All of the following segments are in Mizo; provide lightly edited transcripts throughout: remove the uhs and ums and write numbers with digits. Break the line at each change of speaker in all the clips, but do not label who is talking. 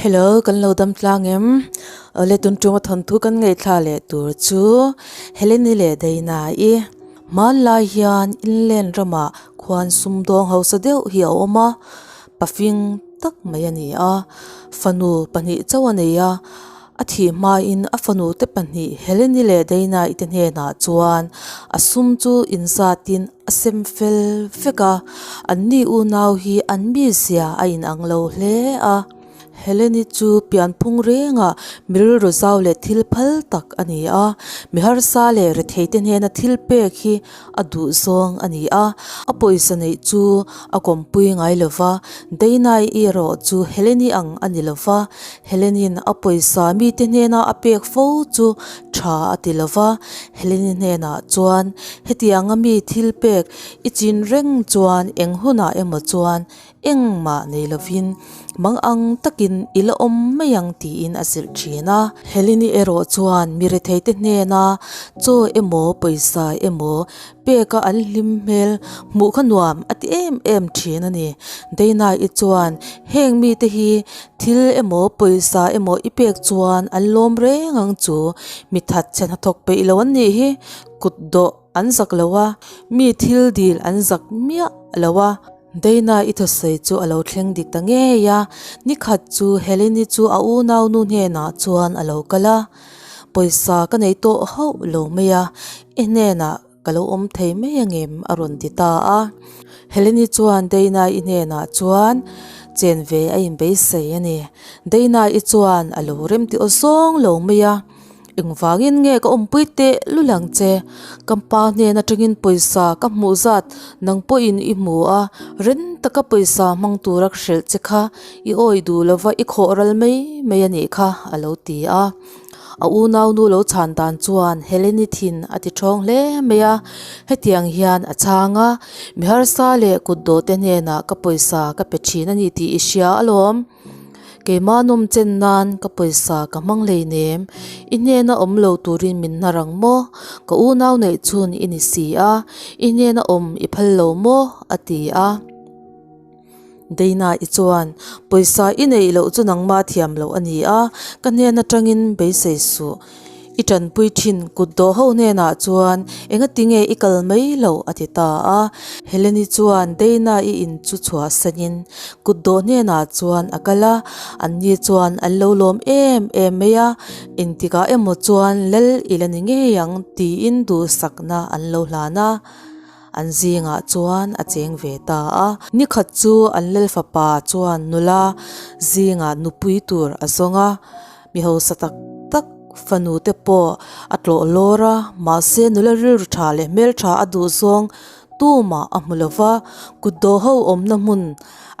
Hello kan lo dam tlang em? Awle tun tum a thawnthu kan ngaihthla leh tur chu Heleni leh Daina-i hmanlai hian Inland ramah khuan sumdawng hausa deuh hi a awm a, pafing tak mai a ni a, fanu pahnih chauh a nei a. A thih hmain a fanute pahnih Heleni leh Daina-i te hnenah chuan a sum chu inzatin a sem fel vek a, anni unau hi an mizia a inang lo hle a. Heleni chu pianphung rengah mi rilru zau leh thil phal tak a ni a, mi harsa leh retheite hnena thil pek hi a duh zawng a ni a, a pawisa neih chu a kawmpui ngai lo va, Dainai erawh chu Heleni ang a ni lo va, Helenin a pawisa mite hnena a pek fo chu tha a ti lo va, Heleni hnenah chuan hetianga mi thil pek i chin reng chuan eng hunah emaw chuan Engmah nei lovin mang ang takin i la awm mai ang tiin a zilh thin a. Heleni erawh chuan mi retheite hnena chaw emaw pawisa emaw peka an hlim hmel hmuh kha nuam a ti em em thin a ni. Deinai-i chuan heng mite hi thil emaw pawisa emaw i pek chuan an lawm reng ang chu mi that chhe hnathawk peih lo an nih hi kut dawh an zak lo a, mi thil dil an zak miah lo a. Dana i thusawi chu a lo thleng dik ta ngei a, nikhat chu Heleni chu a unau nu hnenah chuan a lo kal a, Pawisa ka nei tawh hauh lo mai a, i hnenah ka lo awm thei mai angem a rawn ti ta a. Heleni chuan Dana i hnenah chuan chen ve a inbeisei a ni. Dana i chuan a lo remti aw zawng lo mai a. Engvangin nge ka awmpui teh lul ang che? Ka pa hnen atangin pawisa ka hmuh zat nang pawhin i hmu a, ren taka pawisa hmang tura ka hrilh che kha i awi duh lova i khawh ral mai mai a nih kha a lo ti a. A unaunu lo chhan dan chuan Heleni thin a ti thawng hle mai a, hetiang hian a chhang a, Mi harsa leh kutdawh te hnenah ka pawisa ka pe thin a ni tih i hria alawm. Keimah nawm chen nan ka pawisa ka hmang hleinem, i hnena awm lo turin min hnar ang maw? Ka unau neih chhun i ni si a, i hnena awm i phal lo maw? a ti a. Dana-i chuan, Pawisa i neih loh chu nangmah thiam loh a ni a, ka hnen atangin beisei suh. I tanpui thin kut dawh ho hnenah chuan engati nge i kal mai loh a ti ta a. Heleni chuan Dana i in chu chhuahsanin kut dawh hnenah chuan a kal a, anni chuan an lo lawm em em mai a, engtikah emaw chuan lal i la ni ngei ang tiin duhsakna an lo hlan a. An zingah chuan a cheng ve ta a. Nikhat chu an lal fapa chuan nula zingah nupui tur a zawng a. Mi hausa tak tak fanu te pawh a tlawh lawr a, mahse nula rilru tha leh hmeltha a duh zawng tumah a hmu lo va, kut dawh ho awmna hmun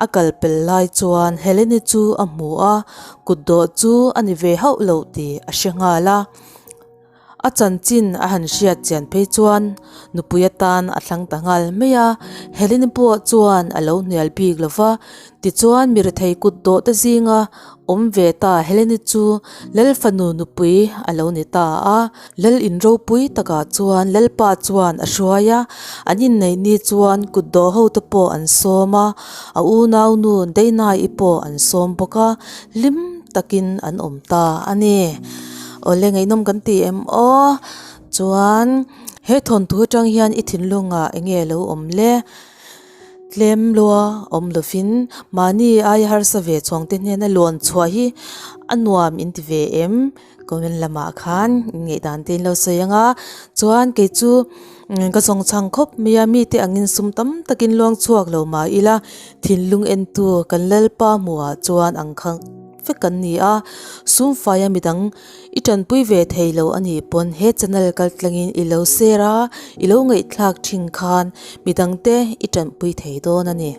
a kal pel lai chuan Heleni chu a hmu a, kut dawh chu a ni ve hauh lo tih a hre nghal a. A chanchin a han hriat chian phei chuan nupui atan a thlang ta nghal mai a, Heleni pawh chuan a lo hnial bik lo va, tichuan mi rethei kut dawh te zinga awm ve ta Heleni chu Lalfanu nupui a lo ni ta a, Lal in ropui takah chuan Lalpa chuan a hruai a, an inneih ni chuan kut dawh ho te pawh an sawm a, a unaunu Deinai-i pawh an sawm bawk a, hlim takin an awm ta a ni. Awle ngaihnawm kan ti em aw chuan he thawnthu atang hian i thinlungah eng nge lo awm le tlem lua awm lovin mahni aia harsa ve chhuang te hnena lawn chhuah hi a nuam in ti ve em comment lamah khan ngaihdan te in lo sawi ang a chuan kei chu ka zawng chhang khawp mai a mite angin sum tam takin luang chhuak lo mah ila thinlung entu kan lalpa hmuhah chuan ang kha. vek an ni a, sumfaia midang i tanpui ve thei lo a nih pawn he channel kal tlangin i lo share a, i lo ngaihthlak thin khan midangte i tanpui thei dawn a ni.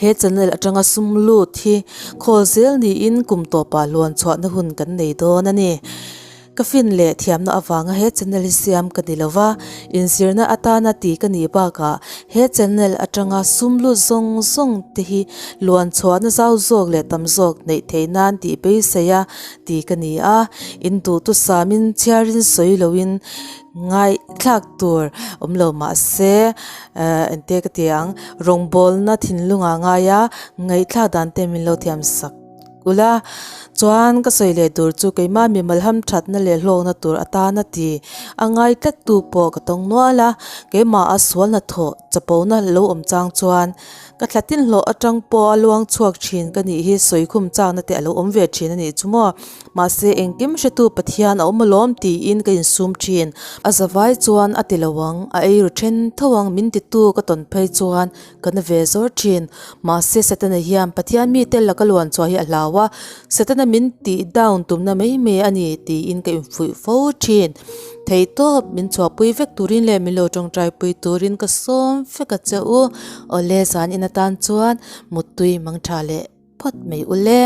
He channel atanga sum lut hi khawl zel niin kum tawpah hluan chhuahna hun kan nei dawn a ni. Ka fin leh thiamna avanga he channel hi siam ka ni lova, inzirna atana ti ka nih bakah he channel atanga sum lut zawng zawng te hi luan chhuahna zau zawk leh tam zawk neih theih nan tih beisei a ti ka ni a, in duhtu samin chhiarin sawi loin ngaihthlak tur awm lo mahse engte ka ti ang rawngbawlna thinlungah ngaia ngaihthlak dan te min lo thiam sak. Ula, chuan ka sawi leh tur chu keimah mimal hamthatna leh hlawkna tur atana ti a ngai tlat tu pawh ka tawng nual a, keimah a sual hnathawh chapona lo awm chang chuan ka thlatin hlawh atang pawh a luang chhuak thin ka nih hi sawi khum chakna te a lo awm ve thin a nih chu maw. Mahse engkim hretu Pathian a awm alawm tiin ka insum thin. A zavai chuan a ti lo ang, a eiru then tho ang min titu ka tawn phei chuan Ka na ve zawr thin. Mahse Setana hian Pathian mite laka luan chhuah hi a hlau a, Setana min tih down tumna mai mai a ni tiin ka infuih fo thin. Theihtawp min chhuahpui vek turin leh min lo tawngtaipui turin ka sawm vek a che u. Awle zan in atan chuan muttui mang tha leh phawt mai ule.